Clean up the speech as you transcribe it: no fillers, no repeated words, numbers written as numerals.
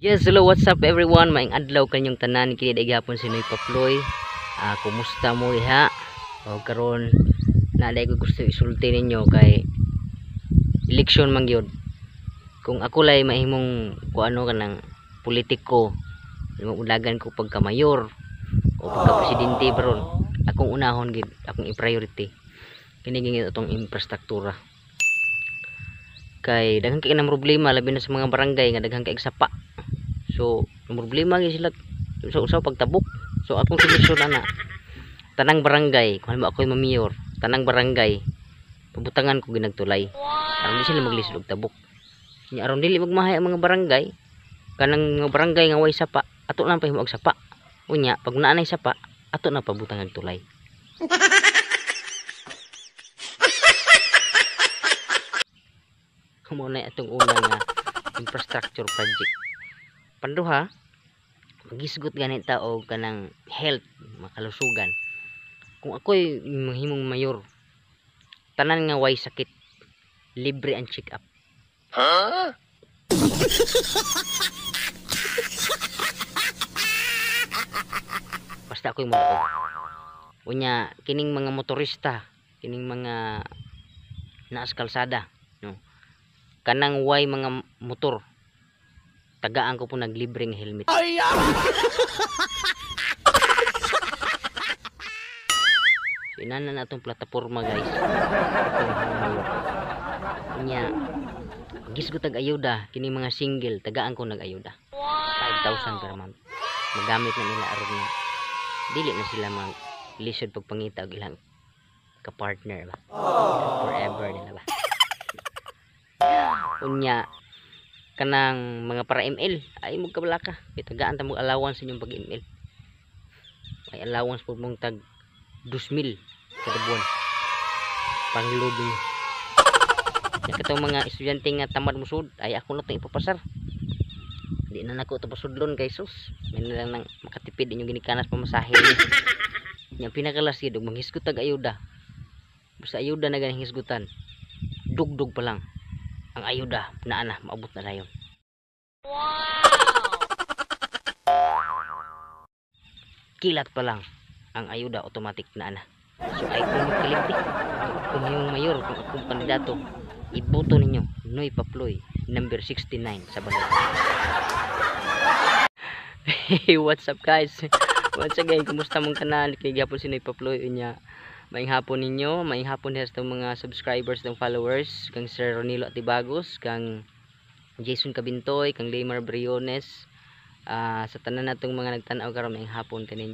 Yes, hello, what's up everyone? Maayong adlaw kanyong tanan, kini day gihapon si Noy Paploy. Kumusta mo iha? O karon naa ko gusto isulti ninyo kay eleksyon man gyud. Kung ako lay mahimong kuano kanang politiko, ulagan ko pagka mayor o pagka presidente baron, akong unahon gyud, akong i-priority kini gyud atong infrastruktura. Kay daghan kay nang problema labi na sa mga barangay nga daghan kay sapa. So, ang problema gyud sila sa usaw pagtabok. So, akong solusyon ana, tanang barangay, kung halimbawa ako'y mamayor, tanang barangay pabutangan ko ginagtulay. Aron di sila maglisod og tabok. Nya aron dili magmahay ang mga barangay, kanang mga barangay nga way sapa, ato lang pahimo og sapa. Unya pag naa nay sapa, ato na pabutang og tulay. Mao na atong una nga infrastructure project. Panduha, magisgot ganit ta og kanang health, makalusugan. Kung ako'y mahimong mayor, tanan nga way sakit, libre ang check up. Huh? Basta ako'y mudaog. Unya kining mga motorista, kining mga naas kalsada, no? Kanang way mga motor, tagaan ko po naglibreng helmet. So, inana na atong plataporma guys. Unya gisgot tag ayuda kini mga single, tagaan ko nag-ayuda. 5,000 per month. Magamit na nila aron nga dili na sila maglisod pagpangita og ilang ka-partner ba. Forever nila ba. Unya kanang mga para ML ay mo kabalaka, tagaan ta mo allowance inyong pag ML. May allowance po mong tag 2,000 kada buwan pang load niyo. Nya katong mga estudyante nga tamad mosud, ay ako na itong ipapasar. Di na nako ito pasudlon kay sus, may na lang nang makatipid inyong ginikanas pamasahe niyo. Nya pinakalas gid og manghisgot tag ayuda. Basta ayuda na ganing hisgutan, dugdug pa lang ang ayuda naa na, maabot na dayon. Kilat pa lang ang ayuda, automatic na ana. So ay kung kalimti, kung yung mayor, kung akong kandidato, iboto ninyo Noy Paploy number 69 sa balot. Hey, what's up guys? Once again, kumusta mong kanal? Kay gyapon si Noy Paploy. Unya maayong hapon ninyo, maayong hapon diha sa mga subscribers ng followers, kang Sir Ronilo Atibagos, kang Jason Cabintoy, kang Leymar Briones, sa tanan natong mga nagtan-aw karon, maayong hapon kaninyo.